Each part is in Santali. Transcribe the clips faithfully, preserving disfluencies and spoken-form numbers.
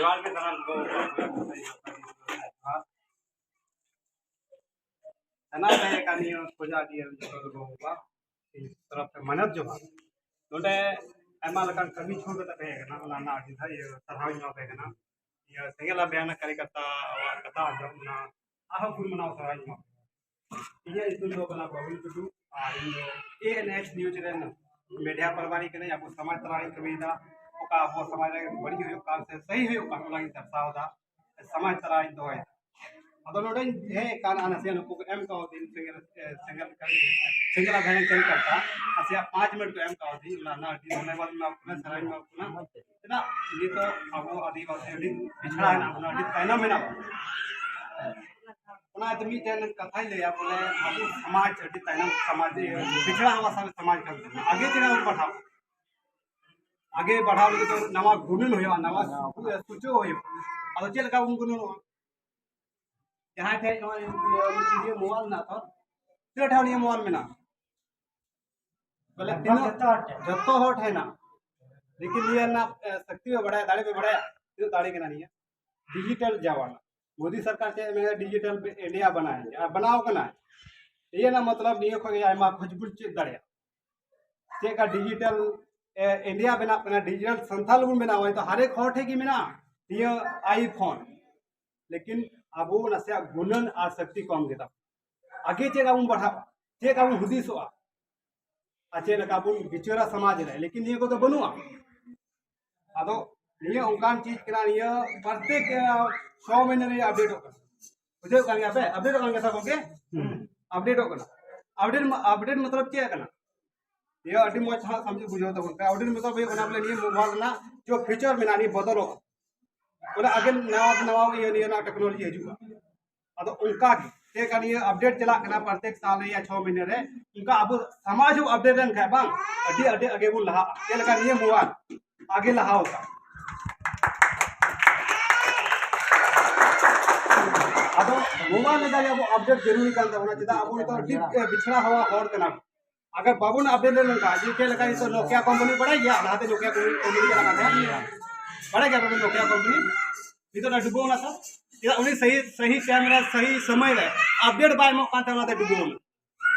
ᱡᱚᱦᱟᱨ ᱜᱮ ᱥᱟᱱᱟᱢ ᱠᱚ᱾ ᱥᱟᱱᱟᱢ ᱛᱟᱦᱮᱸ ᱠᱟᱱ ᱱᱤᱭᱟᱹ ᱠᱷᱚᱡᱟ ᱟᱹᱰᱤ ᱟᱹᱰᱤ ᱡᱚᱛᱚ ᱜᱮ ᱜᱚ ᱵᱟᱵᱟ ᱤᱧ ᱛᱚᱨᱚᱯ ᱛᱮ ᱢᱟᱱᱚᱛ ᱡᱚᱦᱟᱨ᱾ ᱱᱚᱰᱮ ᱟᱭᱢᱟ ᱞᱮᱠᱟᱱ ᱠᱟᱹᱢᱤ ᱪᱷᱩᱲ ᱠᱟᱛᱮ ᱛᱟᱦᱮᱸ ᱠᱟᱱᱟ, ᱚᱱᱟ ᱨᱮᱱᱟᱜ ᱟᱹᱰᱤ ᱫᱷᱟᱨ ᱤᱭᱟᱹ ᱥᱟᱨᱦᱟᱣ ᱤᱧ ᱮᱢᱟ ᱯᱮ ᱠᱟᱱᱟ᱾ ᱤᱭᱟᱹ ᱥᱮᱸᱜᱮᱞ ᱟᱵᱷᱤᱭᱟᱱ ᱠᱟᱨᱤᱠᱟᱨᱛᱟ ᱟᱜ ᱠᱟᱛᱷᱟ ᱟᱸᱡᱚᱢ ᱮᱱᱟ, ᱟᱨᱦᱚᱸ ᱜᱩᱱ ᱢᱟᱱᱟᱣ ᱥᱟᱨᱦᱟᱣ ᱤᱧ ᱮᱢᱟ ᱯᱮ ᱠᱟᱱᱟ᱾ ᱤᱧᱟᱹᱜ ᱧᱩᱛᱩᱢ ᱫᱚ ᱠᱟᱱᱟ ᱯᱨᱚᱵᱤᱱ ᱴᱩᱰᱩ ᱟᱨ ᱤᱧ ᱫᱚ ᱮ ᱮᱱ ᱮᱭᱤᱪ ᱱᱤᱭᱩᱡᱽ ᱨᱮᱱ ᱢᱤᱰᱤᱭᱟ ᱯᱨᱚᱵᱷᱟᱨᱤ ᱠᱟᱹᱱᱟᱹᱧ᱾ ᱟᱵᱚ ᱥᱚᱢᱟᱡᱽ ᱛᱟᱞᱟ ᱨᱮᱧ ᱠᱟᱹᱢᱤᱭᱮᱫᱟ, ᱚᱠᱟ ᱟᱵᱚ ᱥᱚᱢᱟᱡᱽ ᱨᱮ ᱵᱟᱹᱲᱤᱡ ᱦᱩᱭᱩᱜ ᱠᱟᱱ ᱥᱮ ᱥᱟᱹᱦᱤ ᱦᱩᱭᱩᱜ ᱠᱟᱱ ᱚᱱᱟᱧ ᱫᱮᱠᱷᱟᱣ ᱮᱫᱟ, ᱥᱚᱢᱟᱡᱽ ᱛᱟᱞᱟᱨᱤᱧ ᱫᱚᱦᱚᱭᱮᱫᱟ᱾ ᱟᱫᱚ ᱱᱚᱰᱮᱧ ᱦᱮᱡ ᱟᱠᱟᱱᱟ, ᱱᱟᱥᱮᱭᱟᱜ ᱱᱩᱠᱩ ᱠᱚ ᱮᱢ ᱠᱟᱣᱫᱤᱧ ᱥᱮᱸᱜᱮᱞ, ᱮ, ᱥᱮᱸᱜᱮᱞ ᱠᱟᱹᱨᱤ, ᱥᱮᱸᱜᱮᱞ ᱟᱵᱷᱤᱭᱟᱱ ᱠᱟᱹᱨᱤᱠᱟᱨᱛᱟ ᱱᱟᱥᱮᱭᱟᱜ ᱯᱟᱸᱪ ᱢᱤᱱᱤᱴ ᱠᱚ ᱮᱢ ᱠᱟᱣᱫᱤᱧ, ᱚᱱᱟ ᱨᱮᱱᱟᱜ ᱟᱹᱰᱤ ᱫᱷᱚᱱᱭᱚᱵᱟᱫ ᱮᱢᱟ ᱠᱚ ᱠᱟᱱᱟ, ᱥᱟᱨᱦᱟᱣ ᱮᱢᱟ ᱠᱚ ᱠᱟᱱᱟ᱾ ᱪᱮᱫᱟᱜ ᱱᱤᱛᱚᱜ ᱟᱵᱚ ᱟᱹᱫᱤᱵᱟᱹᱥᱤ ᱟᱹᱰᱤ ᱯᱤᱪᱷᱲᱟ ᱦᱮᱱᱟᱜ ᱵᱚᱱᱟ, ᱟᱹᱰᱤ ᱛᱟᱭᱱᱚᱢ ᱢᱮᱱᱟᱜ ᱵᱚᱱᱟ᱾ ᱚᱱᱟ ᱤᱭᱟᱹᱛᱮ ᱢᱤᱫᱴᱮᱱ ᱠᱟᱛᱷᱟᱧ ᱞᱟᱹᱭᱟ, ᱵᱚᱞᱮ ᱟᱵᱚ ᱥᱚᱢᱟᱡᱽ ᱟᱹᱰᱤ ᱛᱟᱭᱱᱚᱢ ᱥᱚᱢᱟᱡᱽ, ᱯᱤᱪᱷᱲᱟ ᱦᱟᱥᱟ ᱥᱚᱢᱟᱡᱽ ᱠᱟᱱ ᱛᱟᱵᱚᱱᱟ᱾ ᱟᱜᱮ ᱪᱮᱫᱟᱜ ᱵᱚᱱ ᱯᱟᱲᱦᱟᱣ? ᱟᱜᱮ ᱵᱟᱲᱦᱟᱣ ᱞᱟᱹᱜᱤᱫ ᱫᱚ ᱱᱟᱣᱟ ᱜᱩᱱᱟᱹᱱ ᱦᱩᱭᱩᱜᱼᱟ, ᱱᱟᱣᱟ ᱥᱩᱪᱟᱹᱣ ᱦᱩᱭᱩᱜᱼᱟ᱾ ᱟᱫᱚ ᱪᱮᱫ ᱞᱮᱠᱟ ᱵᱚᱱ ᱜᱩᱱᱟᱹᱱᱚᱜᱼᱟ? ᱡᱟᱦᱟᱸᱭ ᱴᱷᱮᱱ ᱱᱚᱣᱟ ᱤᱭᱟᱹ ᱢᱳᱵᱟᱭᱤᱞ ᱢᱮᱱᱟᱜ ᱛᱚ, ᱛᱤᱱᱟᱹᱜ ᱴᱷᱮᱱ ᱱᱤᱭᱟᱹ ᱢᱳᱵᱟᱭᱤᱞ ᱢᱮᱱᱟᱜᱼᱟ? ᱵᱚᱞᱮ ᱛᱤᱱᱟᱹᱜ ᱡᱚᱛᱚ ᱦᱚᱲ ᱴᱷᱮᱱ ᱦᱮᱱᱟᱜᱼᱟ᱾ ᱞᱮᱠᱤᱱ ᱱᱤᱭᱟᱹ ᱨᱮᱱᱟᱜ, ᱮ, ᱥᱚᱠᱛᱤ ᱯᱮ ᱵᱟᱲᱟᱭᱟ, ᱫᱟᱲᱮ ᱯᱮ ᱵᱟᱲᱟᱭᱟ, ᱛᱤᱱᱟᱹᱜ ᱫᱟᱲᱮ ᱠᱟᱱᱟ ᱱᱤᱭᱟᱹ? ᱰᱤᱡᱤᱴᱟᱞ ᱡᱟᱢᱟᱱᱟ᱾ ᱢᱳᱫᱤ ᱥᱚᱨᱠᱟᱨ ᱪᱮᱫ ᱢᱮᱱᱟ, ᱰᱤᱡᱤᱴᱟᱞ ᱤᱱᱰᱤᱭᱟ ᱵᱮᱱᱟᱣ ᱟᱨ ᱵᱮᱱᱟᱣ ᱠᱟᱱᱟ᱾ ᱤᱭᱟᱹ ᱨᱮᱱᱟᱜ ᱢᱚᱛᱞᱚᱵ ᱱᱤᱭᱟᱹ ᱠᱷᱚᱱ ᱜᱮ ᱟᱭᱢᱟ ᱠᱷᱚᱡᱽ ᱵᱚᱱ ᱪᱮᱫ ᱫᱟᱲᱮᱭᱟᱜᱼᱟ᱾ ᱪᱮᱫ ᱞᱮᱠᱟ ᱰᱤᱡᱤᱴᱟᱞ, ᱮ, ᱤᱱᱰᱤᱭᱟ ᱵᱮᱱᱟᱜ ᱠᱟᱱᱟ, ᱰᱤᱡᱤᱴᱟᱞ ᱥᱟᱱᱛᱟᱞ ᱵᱚᱱ ᱵᱮᱱᱟᱣᱟ, ᱛᱚ ᱦᱟᱨᱮᱠ ᱦᱚᱲ ᱴᱷᱮᱱ ᱜᱮ ᱢᱮᱱᱟᱜᱼᱟ ᱱᱤᱭᱟᱹ ᱟᱭᱯᱷᱳᱱ᱾ ᱞᱮᱠᱤᱱ ᱟᱵᱚ ᱱᱟᱥᱮᱭᱟᱜ ᱜᱩᱱᱟᱹᱱ ᱟᱨ ᱥᱚᱠᱛᱤ ᱠᱚᱢ ᱜᱮᱛᱟ ᱵᱚᱱᱟ᱾ ᱟᱜᱮ ᱪᱮᱫ ᱞᱮᱠᱟ ᱵᱚᱱ ᱵᱟᱲᱦᱟᱜᱼᱟ, ᱪᱮᱫ ᱞᱮᱠᱟ ᱵᱚᱱ ᱦᱩᱫᱤᱥᱚᱜᱼᱟ, ᱟᱨ ᱪᱮᱫ ᱞᱮᱠᱟ ᱵᱚᱱ ᱵᱤᱪᱟᱹᱨᱟ ᱥᱚᱢᱟᱡᱽ ᱨᱮ, ᱞᱮᱠᱤᱱ ᱱᱤᱭᱟᱹ ᱠᱚᱫᱚ ᱵᱟᱹᱱᱩᱜᱼᱟ᱾ ᱟᱫᱚ ᱱᱤᱭᱟᱹ ᱚᱱᱠᱟᱱ ᱪᱤᱡᱽ ᱠᱟᱱᱟ, ᱱᱤᱭᱟᱹ ᱯᱨᱚᱛᱮᱠ, ᱟ, ᱪᱷᱚ ᱢᱟᱹᱦᱱᱟᱹ ᱨᱮ ᱟᱯᱰᱮᱴᱚᱜ ᱠᱟᱱᱟ᱾ ᱵᱩᱡᱷᱟᱹᱣ ᱠᱟᱱ ᱜᱮᱭᱟ ᱯᱮ? ᱟᱯᱰᱮᱴᱚᱜ ᱠᱟᱱ ᱜᱮᱭᱟ ᱥᱮ ᱜᱚᱝᱠᱮ? ᱦᱩᱸ᱾ ᱟᱯᱰᱮᱴᱚᱜ ᱠᱟᱱᱟ᱾ ᱟᱯᱰᱮᱴ ᱢᱟ-, ᱟᱯᱰᱮᱴ ᱢᱚᱛᱞᱚᱵ ᱪᱮᱫ ᱠᱟᱱᱟ? ᱱᱤᱭᱟᱹ ᱟᱹᱰᱤ ᱢᱚᱡᱽ ᱦᱟᱸᱜ ᱥᱟᱢᱡᱷᱟᱣ ᱵᱩᱡᱷᱟᱹᱣ ᱛᱟᱵᱚᱱ ᱯᱮ᱾ ᱟᱯᱰᱮᱴ ᱢᱚᱛᱞᱚᱵ ᱦᱩᱭᱩᱜ ᱠᱟᱱᱟ ᱵᱚᱞᱮ ᱱᱤᱭᱟᱹ ᱢᱳᱵᱟᱭᱤᱞ ᱨᱮᱱᱟᱜ ᱡᱚ ᱯᱷᱤᱪᱟᱨ ᱢᱮᱱᱟᱜᱼᱟ, ᱱᱤᱭᱟᱹ ᱵᱚᱫᱚᱞᱚᱜᱼᱟ᱾ ᱵᱚᱞᱮ ᱟᱜᱮ ᱱᱟᱣᱟ ᱱᱟᱣᱟ ᱤᱭᱟᱹ ᱱᱤᱭᱟᱹ ᱨᱮᱱᱟᱜ ᱴᱮᱠᱱᱳᱞᱚᱡᱤ ᱦᱤᱡᱩᱜᱼᱟ᱾ ᱟᱫᱚ ᱚᱱᱠᱟ ᱜᱮ ᱪᱮᱫ ᱞᱮᱠᱟ ᱱᱤᱭᱟᱹ ᱟᱯᱰᱮᱴ ᱪᱟᱞᱟᱜ ᱠᱟᱱᱟ ᱯᱨᱚᱛᱮᱠ ᱥᱟᱞ ᱨᱮ ᱭᱟ ᱪᱷᱚ ᱢᱟᱹᱦᱱᱟᱹ ᱨᱮ, ᱚᱱᱠᱟ ᱟᱵᱚ ᱥᱚᱢᱟᱡᱽ ᱦᱚᱸ ᱟᱯᱰᱮᱴ ᱞᱮᱱᱠᱷᱟᱱ ᱵᱟᱝ, ᱟᱹᱰᱤ ᱟᱹᱰᱤ ᱟᱜᱮ ᱵᱚᱱ ᱞᱟᱦᱟᱜᱼᱟ᱾ ᱪᱮᱫ ᱞᱮᱠᱟ ᱱᱤᱭᱟᱹ ᱢᱳᱵᱟᱭᱤᱞ ᱟᱜᱮ ᱞᱟᱦᱟᱣ ᱟᱠᱟᱱ᱾ ᱟᱫᱚ ᱢᱳᱵᱟᱭᱤᱞ ᱞᱮᱠᱟ ᱜᱮ ᱟᱵᱚ ᱟᱯᱰᱮᱴ ᱡᱟᱹᱨᱩᱨᱤ ᱠᱟᱱ ᱛᱟᱵᱚᱱᱟ᱾ ᱪᱮᱫᱟᱜ ᱟᱵᱚ ᱱᱤᱛᱚᱜ ᱟᱹᱰᱤ, ᱮ, ᱵᱤᱪᱷᱲᱟ ᱦᱚᱲ ᱠᱟᱱᱟ ᱵᱚᱱ᱾ ᱟᱜᱟᱨ ᱵᱟᱵᱚᱱ ᱟᱯᱰᱮᱴ ᱞᱮᱱᱠᱷᱟᱱ, ᱡᱮ ᱪᱮᱫ ᱞᱮᱠᱟ ᱱᱤᱛᱚᱜ ᱱᱳᱠᱤᱭᱟ ᱠᱳᱢᱯᱟᱱᱤ ᱵᱟᱲᱟᱭ ᱜᱮᱭᱟ, ᱞᱟᱦᱟᱛᱮ ᱱᱳᱠᱤᱭᱟ ᱠᱳᱢᱯᱟᱱᱤ ᱪᱟᱞᱟᱜ ᱠᱟᱱ ᱛᱟᱦᱮᱸᱫ᱾ ᱵᱟᱲᱟᱭ ᱜᱮᱭᱟ ᱵᱮᱱ ᱱᱳᱠᱤᱭᱟ ᱠᱳᱢᱯᱟᱱᱤ ᱱᱤᱛᱚᱜ ᱚᱱᱟ ᱰᱩᱵᱟᱹᱣ ᱮᱱᱟ ᱥᱮ? ᱪᱮᱫᱟᱜ ᱩᱱᱤ ᱥᱟᱹᱦᱤ ᱥᱟᱹᱦᱤ ᱴᱟᱭᱤᱢ ᱨᱮ ᱥᱟᱹᱦᱤ ᱥᱚᱢᱚᱭ ᱨᱮ ᱟᱯᱰᱮᱴ ᱵᱟᱭ ᱮᱢᱚᱜ ᱠᱟᱱ ᱛᱟᱦᱮᱸ, ᱚᱱᱟᱛᱮ ᱰᱩᱵᱟᱹᱣ ᱮᱱᱟ᱾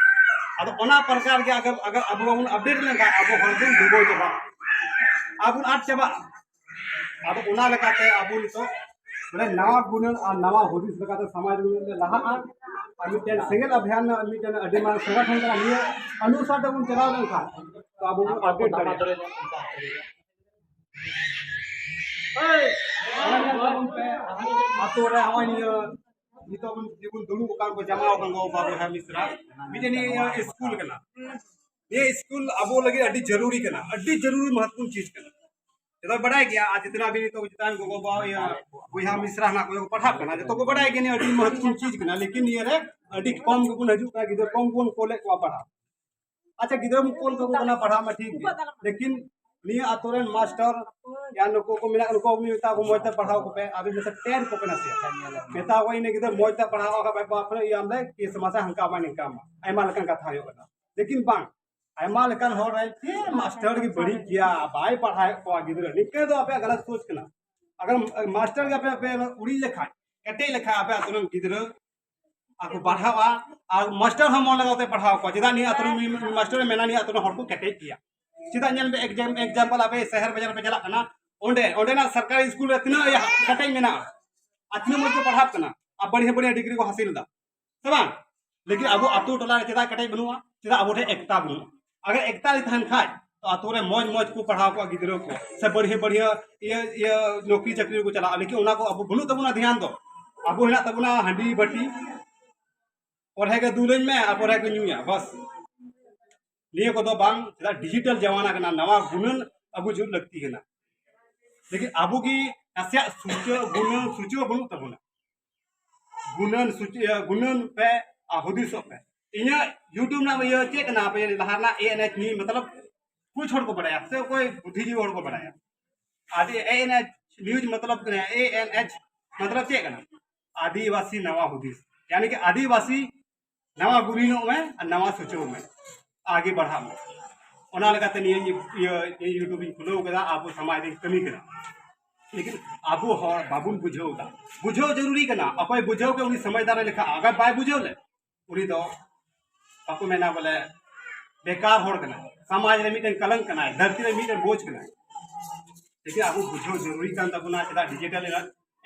ᱟᱫᱚ ᱚᱱᱟ ᱯᱨᱚᱠᱟᱨ ᱜᱮ ᱟᱜᱟᱨ ᱟᱜᱟᱨ ᱟᱵᱚ ᱵᱟᱵᱚᱱ ᱟᱯᱰᱮᱴ ᱞᱮᱱᱠᱷᱟᱱ ᱟᱵᱚ ᱦᱚᱲ ᱵᱚᱱ ᱰᱩᱵᱟᱹᱣ ᱪᱟᱵᱟᱜᱼᱟ, ᱟᱵᱚ ᱵᱚᱱ ᱟᱫ ᱪᱟᱵᱟᱜᱼᱟ᱾ ᱟᱫᱚ ᱚᱱᱟ ᱞᱮᱠᱟᱛᱮ ᱟᱵᱚ ᱱᱤᱛᱚᱜ ᱢᱟᱱᱮ ᱱᱟᱣᱟ ᱜᱩᱱᱟᱹᱱ ᱟᱨ ᱱᱟᱣᱟ ᱦᱩᱫᱤᱥ ᱞᱮᱠᱟᱛᱮ ᱥᱚᱢᱟᱡᱽ ᱨᱮ ᱞᱟᱦᱟᱜᱼᱟ᱾ ᱟᱨ ᱢᱤᱫᱴᱮᱱ ᱥᱮᱸᱜᱮᱞ ᱚᱵᱷᱤᱭᱟᱱ ᱨᱮᱱᱟᱜ ᱢᱤᱫᱴᱮᱱ ᱟᱹᱰᱤ ᱢᱟᱨᱟᱝ ᱥᱚᱝᱜᱚᱴᱷᱚᱱ ᱠᱟᱱᱟ, ᱱᱤᱭᱟᱹ ᱚᱱᱩᱥᱟᱨ ᱛᱮᱵᱚᱱ ᱪᱟᱞᱟᱣ ᱞᱮᱱᱠᱷᱟᱱ ᱛᱚ ᱟᱵᱚ ᱵᱚᱱ ᱟᱯᱰᱮᱴ ᱫᱟᱲᱮᱭᱟᱜᱼᱟ᱾ ᱟᱹᱛᱩ ᱨᱮ ᱱᱚᱜᱼᱚᱭ ᱱᱤᱭᱟᱹ ᱱᱤᱛᱚᱜ ᱵᱚᱱ ᱡᱮᱵᱚᱱ ᱫᱩᱲᱩᱵ ᱟᱠᱟᱱ ᱠᱚ ᱡᱟᱢᱟ ᱟᱠᱟᱱ ᱠᱚ ᱵᱟᱵᱟ ᱵᱚᱭᱦᱟ ᱢᱤᱥᱨᱟ, ᱢᱤᱫᱴᱮᱱ ᱱᱤᱭᱟᱹ ᱥᱠᱩᱞ ᱠᱟᱱᱟ᱾ ᱱᱤᱭᱟᱹ ᱥᱠᱩᱞ ᱟᱵᱚ ᱞᱟᱹᱜᱤᱫ ᱟᱹᱰᱤ ᱡᱟᱹᱨᱩᱨᱤ ᱠᱟᱱᱟ, ᱟᱹᱰᱤ ᱡᱟᱹᱨᱩᱨᱤ ᱢᱚᱦᱚᱛᱯᱩᱨᱱ ᱪᱤᱡᱽ ᱠᱟᱱᱟ᱾ ᱡᱚᱛᱚ ᱵᱟᱰᱟᱭ ᱜᱮᱭᱟ, ᱟᱨ ᱡᱤᱛᱱᱟ ᱵᱷᱤ ᱱᱤᱛᱚᱜ ᱡᱤᱛᱟᱱ ᱜᱚᱜᱚ ᱵᱟᱵᱟ ᱤᱭᱟᱹ ᱵᱚᱭᱦᱟ ᱢᱤᱥᱨᱟ ᱦᱮᱱᱟᱜ ᱠᱚ ᱯᱟᱲᱦᱟᱜ ᱠᱟᱱᱟ, ᱡᱚᱛᱚ ᱠᱚ ᱵᱟᱰᱟᱭ ᱜᱮᱭᱟ ᱱᱤᱭᱟᱹ ᱟᱹᱰᱤ ᱢᱚᱦᱚᱛᱯᱩᱨᱱ ᱪᱤᱡᱽ ᱠᱟᱱᱟ, ᱞᱮᱠᱤᱱ ᱱᱤᱭᱟᱹ ᱨᱮ ᱟᱹᱰᱤ ᱠᱚᱢ ᱜᱮᱵᱚᱱ ᱦᱤᱡᱩᱜ ᱠᱟᱱᱟ, ᱜᱤᱫᱽᱨᱟᱹ ᱠᱚᱢ ᱜᱮᱵᱚᱱ ᱠᱳᱞᱮᱫ ᱠᱚᱣᱟ ᱯᱟᱲᱦᱟᱣ᱾ ᱟᱪᱪᱷᱟ, ᱜᱤᱫᱽᱨᱟᱹ ᱵᱚᱱ ᱠᱳᱞ ᱠᱟᱠᱚ ᱠᱟᱱᱟ ᱯᱟᱲᱦᱟᱣ ᱢᱟ ᱴᱷᱤᱠ ᱜᱮ, ᱞᱮᱠᱤᱱ ᱱᱤᱭᱟᱹ ᱟᱛᱳ ᱨᱮᱱ ᱢᱟᱥᱴᱟᱨ ᱭᱟ ᱱᱩᱠᱩ ᱠᱚ ᱢᱮᱱᱟᱜ ᱠᱚ, ᱩᱱᱠᱩ ᱢᱮᱛᱟ ᱠᱚ ᱢᱚᱡᱽ ᱛᱮ ᱯᱟᱲᱦᱟᱣ ᱠᱚᱯᱮ, ᱟᱵᱤᱱ ᱢᱮᱛᱟ ᱴᱮᱨ ᱠᱚᱯᱮ ᱱᱟᱥᱮᱭᱟᱜ ᱢᱮᱛᱟ ᱠᱚ ᱤᱱᱟᱹ ᱜᱤᱫᱽᱨᱟᱹ ᱢᱚᱡᱽ ᱛᱮ ᱯᱟᱲᱦᱟᱣ ᱠᱷᱟᱡ ᱵᱟᱯ ᱨᱮ ᱤᱭᱟᱹ ᱟᱢ ᱨᱮ ᱠᱮᱥ ᱢᱟᱥᱮ ᱦᱟᱱᱠᱟ ᱢᱟ ᱱᱤᱝᱠᱟ ᱢᱟ ᱟᱭᱢᱟ ᱞᱮᱠᱟᱱ ᱠᱟᱛᱷᱟ ᱦᱩᱭᱩᱜ ᱠᱟᱱᱟ, ᱞᱮᱠᱤᱱ ᱵᱟᱝ ᱟᱭᱢᱟ ᱞᱮᱠᱟᱱ ᱦᱚᱲ ᱨᱮ ᱪᱮᱫ ᱢᱟᱥᱴᱟᱨ ᱜᱮ ᱵᱟᱹᱲᱤᱡ ᱜᱮᱭᱟ, ᱵᱟᱭ ᱯᱟᱲᱦᱟᱣᱮᱫ ᱠᱚᱣᱟ ᱜᱤᱫᱽᱨᱟᱹ, ᱱᱤᱝᱠᱟᱹ ᱫᱚ ᱟᱯᱮᱭᱟᱜ ᱜᱟᱞᱟᱛ ᱥᱳᱪ ᱠᱟᱱᱟ᱾ ᱟᱜᱟᱨ ᱢᱟᱥᱴᱟᱨ ᱜᱮ ᱟᱯᱮ ᱟᱯᱮ ᱩᱲᱤᱡ ᱞᱮᱠᱷᱟᱡ, ᱠᱮᱴᱮᱡ ᱞᱮᱠᱷᱟᱡ ᱟᱯᱮ ᱟᱛᱳ ᱨᱮᱱ ᱜᱤᱫᱽᱨᱟᱹ ᱟᱨ ᱠᱚ ᱯᱟᱲᱦᱟᱣᱟ, ᱟᱨ ᱢᱟᱥᱴᱟᱨ ᱦᱚᱸ ᱢᱚᱱ ᱞᱟᱜᱟᱣ ᱛᱮ ᱯᱟᱲᱦᱟᱣ ᱠᱚᱣᱟ᱾ ᱪᱮᱫᱟᱜ ᱱᱤᱭᱟᱹ ᱟᱛᱳ ᱨᱮ ᱢᱤ-, ᱢᱤ-, ᱢᱟᱥᱴᱟᱨ ᱮ ᱢᱮᱱᱟ ᱱᱤᱭᱟᱹ ᱟᱛᱳ ᱨᱮᱱ ᱦᱚᱲ ᱠᱚ ᱠᱮᱴᱮᱡ ᱜᱮᱭᱟ᱾ ᱪᱮᱫᱟᱜ ᱧᱮᱞ ᱢᱮ, exam, example ᱟᱯᱮ ᱥᱚᱦᱚᱨ ᱵᱟᱡᱟᱨ ᱯᱮ ᱪᱟᱞᱟᱜ ᱠᱟᱱᱟ, ᱚᱸᱰᱮ, ᱚᱸᱰᱮᱱᱟᱜ ᱥᱚᱨᱠᱟᱨᱤ ᱥᱠᱩᱞ ᱨᱮ ᱛᱤᱱᱟᱹᱜ ᱤᱭᱟᱹ ᱠᱮᱴᱮᱡ ᱢᱮᱱᱟᱜᱼᱟ ᱟᱨ ᱛᱤᱱᱟᱹᱜ ᱢᱚᱡᱽ ᱠᱚ ᱯᱟᱲᱦᱟᱜ ᱠᱟᱱᱟ ᱟᱨ ᱵᱟᱹᱲᱤᱭᱟᱹ ᱵᱟᱹᱲᱤᱭᱟᱹ ᱰᱤᱜᱽᱨᱤ ᱠᱚ ᱦᱟᱥᱤᱞ ᱮᱫᱟ, ᱥᱮ ᱵᱟᱝ? ᱞᱮᱠᱤᱱ ᱟᱵᱚ ᱟᱛᱳ ᱴᱚᱞᱟ ᱨᱮ ᱪᱮᱫᱟᱜ ᱠᱮᱴᱮᱡ ᱵᱟᱹᱱᱩᱜᱼᱟ? ᱪᱮᱫᱟᱜ ᱟᱵᱚ ᱴᱷᱮᱱ ᱮᱠᱛᱟ ᱵᱟᱹᱱᱩᱜᱼᱟ? ᱟᱜᱟᱨ ᱮᱠᱛᱟ ᱨᱮ ᱛᱟᱦᱮᱱ ᱠᱷᱟᱡ ᱛᱚ ᱟᱛᱳ ᱨᱮ ᱢᱚᱡᱽ ᱢᱚᱡᱽ ᱠᱚ ᱯᱟᱲᱦᱟᱣ ᱠᱚᱣᱟ ᱜᱤᱫᱽᱨᱟᱹ ᱠᱚ, ᱥᱮ ᱵᱟᱹᱲᱤᱭᱟᱹ ᱵᱟᱹᱲᱤᱭᱟᱹ ᱤᱭᱟᱹ ᱤᱭᱟᱹ ᱱᱚᱠᱨᱤ ᱪᱟᱹᱠᱨᱤ ᱨᱮᱠᱚ ᱪᱟᱞᱟᱜᱼᱟ᱾ ᱞᱮᱠᱤᱱ ᱚᱱᱟ ᱠᱚ ᱟᱵᱚ ᱵᱟᱹᱱᱩᱜ ᱛᱟᱵᱚᱱᱟ ᱫᱷᱮᱭᱟᱱ ᱫᱚ᱾ ᱟᱵᱚ ᱦᱮᱱᱟᱜ ᱛᱟᱵᱚᱱᱟ ᱦᱟᱺᱰᱤ ᱵᱟᱹᱴᱤ, ᱯᱚᱨᱮ ᱜᱮ ᱫᱩᱞᱟᱹᱧ ᱢᱮ ᱟᱨ ᱯᱚᱨᱮ ᱜᱮ ᱧᱩᱭᱟ, ᱵᱟᱥ᱾ ᱱᱤᱭᱟᱹ ᱠᱚᱫᱚ ᱵᱟᱝ, ᱪᱮᱫᱟᱜ ᱰᱤᱡᱤᱴᱟᱞ ᱡᱟᱢᱟᱱᱟ ᱠᱟᱱᱟ, ᱱᱟᱣᱟ ᱜᱩᱱᱟᱹᱱ ᱟᱹᱜᱩ ᱡᱩᱛ ᱞᱟᱹᱠᱛᱤ ᱠᱟᱱᱟ᱾ ᱞᱮᱠᱤᱱ ᱟᱵᱚ ᱜᱮ ᱱᱟᱥᱮᱭᱟᱜ ᱥᱩᱪᱟᱹ ᱜᱩᱱᱟᱹᱱ ᱥᱩᱪᱟᱹ ᱵᱟᱹᱱᱩᱜ ᱛᱟᱵᱚᱱᱟ᱾ ᱜᱩᱱᱟᱹᱱ ᱥᱩᱪᱟᱹ, ᱜᱩᱱᱟᱹᱱ ᱯᱮ ᱟᱨ ᱦᱩᱫᱤᱥᱚᱜ ᱯᱮ᱾ ᱤᱧᱟᱹᱜ YouTube ᱨᱮᱱᱟᱜ ᱤᱭᱟᱹ ᱪᱮᱫ ᱠᱟᱱᱟ? ᱟᱯᱮ ᱞᱟᱦᱟ ᱨᱮᱱᱟᱜ ᱮ ᱮᱱ ᱮᱪ ᱱᱤᱭᱩᱡᱽ ᱢᱚᱛᱞᱚᱵ ᱠᱩᱪ ᱦᱚᱲ ᱠᱚ ᱵᱟᱲᱟᱭᱟ ᱥᱮ ᱚᱠᱚᱭ ᱵᱩᱫᱽᱫᱷᱤᱡᱤᱵᱤ ᱦᱚᱲ ᱠᱚ ᱵᱟᱲᱟᱭᱟ? ᱟᱨ ᱮ ᱮᱱ ᱮᱪ ᱱᱤᱭᱩᱡᱽ ᱢᱚᱛᱞᱚᱵ, ᱮ ᱮᱱ ᱮᱪ ᱢᱚᱛᱞᱚᱵ ᱪᱮᱫ ᱠᱟᱱᱟ? ᱟᱹᱫᱤᱵᱟᱹᱥᱤ ᱱᱟᱣᱟ ᱦᱩᱫᱤᱥ, ᱭᱟᱱᱤ ᱠᱤ ᱟᱹᱫᱤᱵᱟᱹᱥᱤ ᱱᱟᱣᱟ ᱜᱩᱱᱟᱹᱱᱚᱜ ᱢᱮ ᱟᱨ ᱱᱟᱣᱟ ᱥᱩᱪᱟᱹᱣ ᱢᱮ, ᱟᱜᱮ ᱵᱟᱲᱦᱟᱜ ᱢᱮ᱾ ᱚᱱᱟ ᱞᱮᱠᱟᱛᱮ ᱱᱤᱭᱟᱹ ᱤᱭᱟᱹ, ᱤᱭᱟᱹ YouTube ᱤᱧ ᱠᱷᱩᱞᱟᱹᱣ ᱠᱟᱫᱟ, ᱟᱵᱚ ᱥᱚᱢᱟᱡᱽ ᱨᱮᱧ ᱠᱟᱹᱢᱤ ᱠᱟᱱᱟ᱾ ᱞᱮᱠᱤᱱ ᱟᱵᱚ ᱦᱚᱲ ᱵᱟᱵᱚᱱ ᱵᱩᱡᱷᱟᱹᱣ ᱮᱫᱟ᱾ ᱵᱩᱡᱷᱟᱹᱣ ᱡᱚᱨᱩᱨᱤ ᱠᱟᱱᱟ᱾ ᱚᱠᱚᱭ ᱵᱩᱡᱷᱟᱹᱣ ᱠᱮ ᱩᱱᱤ ᱥᱚᱢᱚᱡᱽᱫᱟᱨ ᱞᱮᱠᱷᱟ, ᱟᱜᱟᱨ ᱵᱟᱭ ᱵᱩᱡᱷᱟᱹᱣ ᱞᱮ ᱩᱱᱤ ᱫᱚ ᱵᱟᱠᱚ ᱢᱮᱱᱟ ᱵᱚᱞᱮ ᱵᱮᱠᱟᱨ ᱦᱚᱲ ᱠᱟᱱᱟᱭ, ᱥᱚᱢᱟᱡᱽ ᱨᱮ ᱢᱤᱫᱴᱮᱱ ᱠᱚᱞᱚᱝᱠ ᱠᱟᱱᱟᱭ, ᱫᱷᱟᱹᱨᱛᱤ ᱨᱮ ᱢᱤᱫᱴᱮᱱ ᱵᱳᱡᱽ ᱠᱟᱱᱟᱭ᱾ ᱞᱮᱠᱤᱱ ᱟᱵᱚ ᱵᱩᱡᱷᱟᱹᱣ ᱡᱚᱨᱩᱨᱤ ᱠᱟᱱ ᱛᱟᱵᱚᱱᱟ, ᱪᱮᱫᱟᱜ ᱰᱤᱡᱤᱴᱟᱞ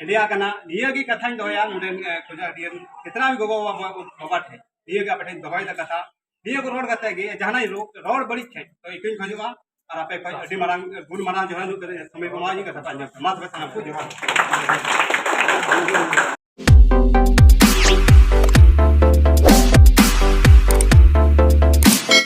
ᱤᱱᱰᱤᱭᱟ ᱠᱟᱱᱟ᱾ ᱱᱤᱭᱟᱹ ᱜᱮ ᱠᱟᱛᱷᱟᱧ ᱫᱚᱦᱚᱭᱟ ᱱᱚᱰᱮᱱ, ᱮ, ᱠᱷᱚᱡᱟ ᱟᱹᱰᱤ ᱡᱮᱛᱱᱟ ᱜᱮ ᱜᱚᱜᱚ ᱵᱟᱵᱟ, ᱵᱟᱵᱟ ᱴᱷᱮᱱ ᱱᱤᱭᱟᱹ ᱜᱮ ᱟᱯᱮ ᱴᱷᱮᱱ ᱫᱚᱦᱚᱭ ᱫᱟ ᱠᱟᱛᱷᱟ᱾ ᱱᱤᱭᱟᱹ ᱠᱚ ᱨᱚᱲ ᱠᱟᱛᱮ ᱜᱮ ᱡᱟᱦᱟᱱᱟᱜ ᱨᱚᱲ, ᱨᱚᱲ ᱵᱟᱹᱲᱤᱡ ᱠᱷᱟᱱ ᱛᱚ ᱤᱠᱟᱹᱧ ᱠᱷᱚᱡᱚᱜᱼᱟ᱾ ᱟᱨ ᱟᱯᱮ ᱠᱷᱚᱡ ᱟᱹᱰᱤ ᱢᱟᱨᱟᱝ ᱜᱩᱱ ᱢᱟᱨᱟᱝ ᱡᱚᱦᱟᱨ ᱱᱩᱠᱩ ᱥᱚᱢᱚᱭ ᱠᱚ ᱮᱢᱟᱣᱟᱫᱤᱧ ᱠᱟᱛᱷᱟ ᱯᱮ ᱟᱸᱡᱚᱢ ᱯᱮ᱾ ᱢᱟ ᱛᱚᱵᱮ ᱥᱟᱱᱟᱢ ᱠᱚ ᱡᱚᱦᱟᱨ᱾